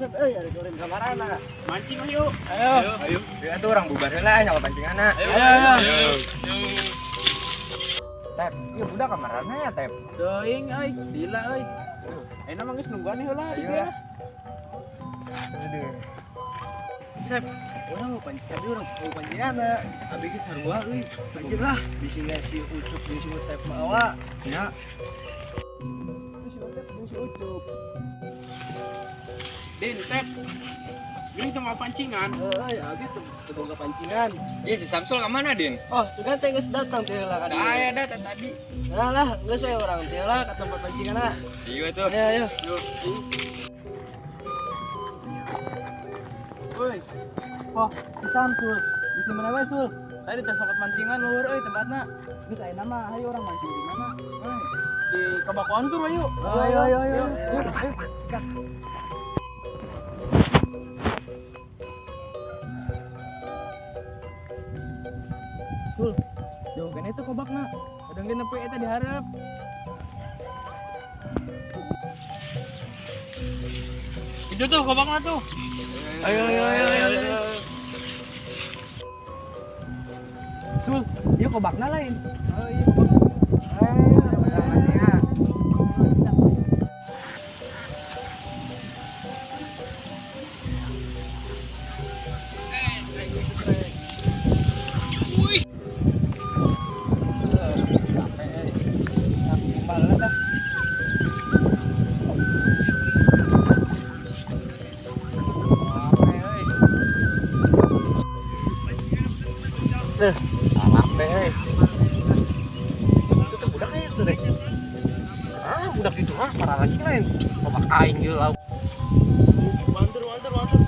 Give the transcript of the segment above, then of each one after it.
Asep euy, ada ulin ka marana. Mancing ayo. Ayo. Ayo. Ya tuh orang bubar heula nyawa pancinganna. Ayo. Ayo. Tep, ieu budak ka marana ya, Tep? Teuing euy, lila euy. Ayeuna mah geus nungguan heula. Ayo lah. Aduh. Sep, urang mau pancing, tadi urang mau pancinganna. Abi geus sarua euy. Pancing lah, bisi si Ucup jeung si Utep mawa. Ya. Si Utep jeung si Ucup. Din, Tep. Ini teu mau pancingan. Euy, abi teu boga pancingan. Iya si Samsul ka mana, Din? Oh, sudah teh geus datang teh lah ka dieu. Aya dah tadi. Nah lah, geus we urang teh lah ka tempat pancinganna. Iya tuh. Ayo, ayo. Woi. Oh, si Samsul. Di mana wae, Sul? Tadi teh sempat mancingan luhur euy tempatna. Geus ayeuna mah ayo urang mancing di mana? Euy, di Kabakuan tuh ayo. Ayo, ayo, ayo. Ayo. Sul, jauh kan itu kobakna. Kadang ge nepi eta diharap. Itu tuh kobakna tuh. Ayo ayo ayo ayo. Sul, ieu kobakna lain. Oh iya kobakna. Ayo, mancingan. Itu tuh budak kayak itu deh. Ah, budak itu mah para lagi lain. Kobak aing gitu lah. Wantur wantur wantur.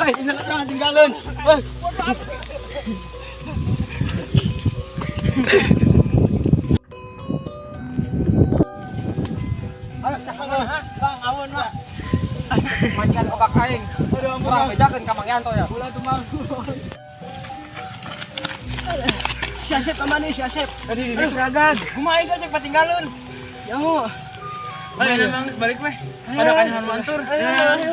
Ayo, tinggalin. Ayo, saha Bang, awan, Pak. Mancingan kobak aing. Aduh, ampun. Urang bejakeun ka Mang Yanto ya. Ulah tuh, Mang. Si Asep ka mana si Asep? Tadi di Keragan. Kumaha ieu Asep patinggalun? Yahu. Ayo, memang geus balik weh. Pada kanyahan wantur. Ayo, ayo, ayo.